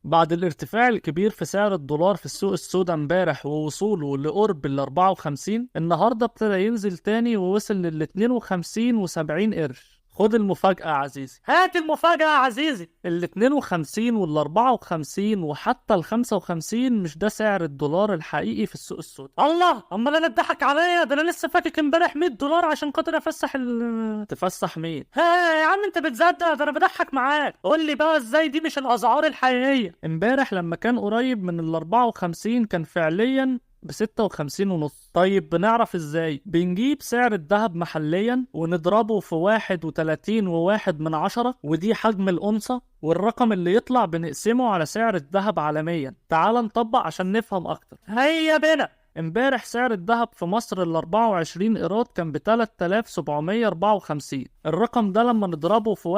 بعد الارتفاع الكبير في سعر الدولار في السوق السوداء امبارح ووصوله لقرب ال 54، النهارده ابتدى ينزل تاني ووصل لل 52 و70 قرش. خد المفاجأة يا عزيزي. هات المفاجأة يا عزيزي. ال 52 وال 54 وحتى ال 55 مش ده سعر الدولار الحقيقي في السوق السوداء. الله، امال انا اتضحك عليا؟ ده انا لسه فاكك امبارح $100 عشان خاطر افسح ال تفسح مين؟ ها يا عم انت بتصدق؟ ده انا بضحك معاك. قول لي بقى ازاي دي مش الاسعار الحقيقية؟ امبارح لما كان قريب من ال 54 كان فعليا ب56.5. طيب بنعرف ازاي؟ بنجيب سعر الذهب محليا ونضربه في 31.1، ودي حجم الأونصة، والرقم اللي يطلع بنقسمه على سعر الذهب عالميا. تعال نطبق عشان نفهم اكتر. هيا بنا. امبارح سعر الذهب في مصر ال 24 قيراط كان ب 3754. الرقم ده لما نضربه في